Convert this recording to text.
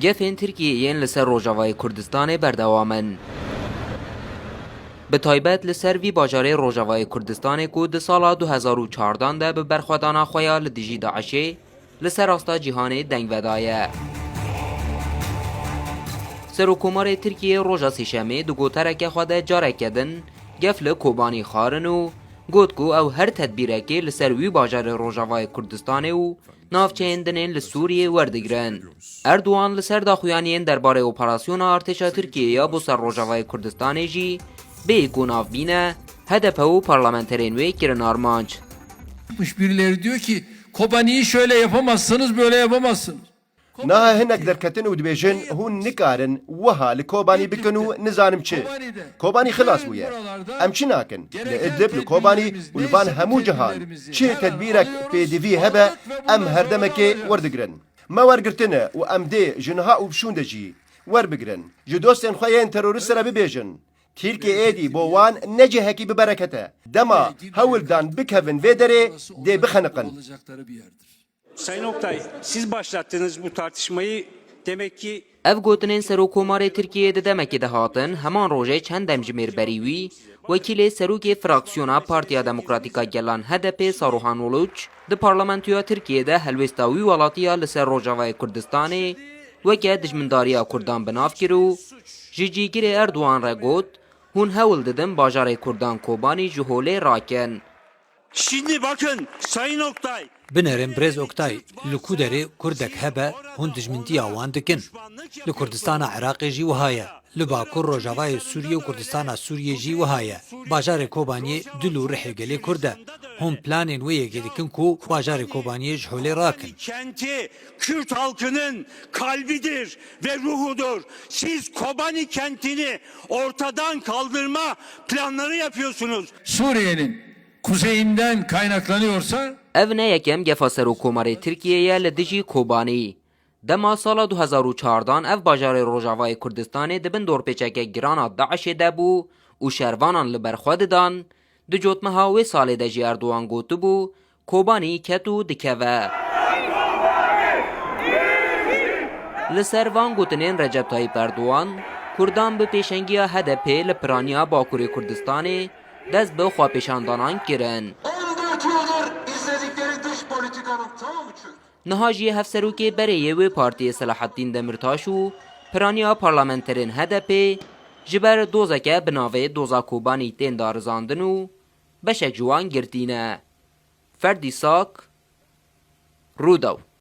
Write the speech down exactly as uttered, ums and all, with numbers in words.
Gefên Tirkiyê yên li ser Rojavayê Kurdistanê berdewam in. Bi taybet li ser vî bajarê Rojavayê Kurdistanê ku di sala du hezar û çardan de bi berxwedana xwe ya li dijî DAIŞê li ser asta cîhanê deng vedaye. Serokkomarê Tirkiyê roja Sêşemê di gotereke xwe de careke din gef li Kobanî xwarin û got ku ew her tedbîrekê li ser wî bajarê Rojavayê Kurdistanê û navçeyên din ên li Sûriyê werdigrin. Erdogan li ser daxuyaniyên derbarê operasyona artêşa Tirkiyê ya bo ser Rojavayê Kurdistanê jî bêyî ku navbîne, H D P û parlamenterên wê kirin armanc. Yapmış, birileri diyor ki Kobani'yi şöyle yapamazsınız, böyle yapamazsınız. Niha hinek derketin û dibêjin, hûn nikarin wiha li Kobanî bikin û nizanim çi. Kobanî xilas bûye. Em çi nakin? Li Idlib, li Kobanî û li van hemû cihan çi tedbîrek pêdivî hebe, em her demekê werdigrin. Me wergirtine û em dê ji niha û bi şûnde jî werbigirin. Ji dostên xwe yên terorîst re bibêjin. Tirkiye êdî bo wan ne cihekî bi bereket e. Dema hewl dan bikevin vê derê, dê bixeniqin. Sayın Oktay, siz başlattınız bu tartışmayı. Demek ki Ev gotinên Serokkomarê Tirkiyeyê di demekê de hatin, heman rojê çend demjimêr berî wî, wekîlê serokê fraksiyona Partiya Demokratîk a Gelan H D P Saruhan Uluç, di parlamentoya Tirkiyeyê de helwêsta wî welatî ya li ser Rojavayê Kurdistanê weke dijmindariya Kurdan bi nav kir û ji cîgirê Erdogan re got, hûn hewl didin bajarê Kurdan Kobanî ji holê rakin. Şimdi bakın Sayın Oktay. Binerin birêz Oktay, li ku derê Kurdek hebe, hûn dijmintiya wan dikin. Li Kurdistana Iraqê jî wiha ye. Li Bakur Rojavayê Sûriyê û Kurdistana Sûriyê jî wiha ye. Bajarê Kobaniyê dil û rihê gelê Kurd e. Hûn planên wê yekê dikin ku bajarê Kobaniyê ji holê rakin. Kenti Kürt halkının kalbidir ve ruhudur. Siz Kobani kentini ortadan kaldırma planları yapıyorsunuz. Suriye'nin kuzeyinden kaynaklanıyorsa Ev ne yekem gefa Serokkomarê Tirkiyê ye li dijî Kobanî. Dema sala du hezar û çardan ev bajarê Rojavayê Kurdistanê di bin dorpêçeke giran a DAIŞê de bû û şervanan li ber xwe didan, di cotmeha wê salê de jî Erdogan gotibû, Kobanî ket û dikeve. Li ser van gotinên Recep Tayyip Erdogan, Kurdan bi pêşengiya H D P li piraniya Bakurê Kurdistanê dest bi xwepêşandanan kirin. on dört yıldır izledikleri dış politikanın tamamı çöktü. Niha jî hevserokê berê yê wê partiyê Selahattîn Demirtaş û piraniya parlamenterên H D P ji ber dozeke bi navê Doza Kobanî tên darizandin û beşek ji wan girtî ne. Ferdî Sak, Rûdaw.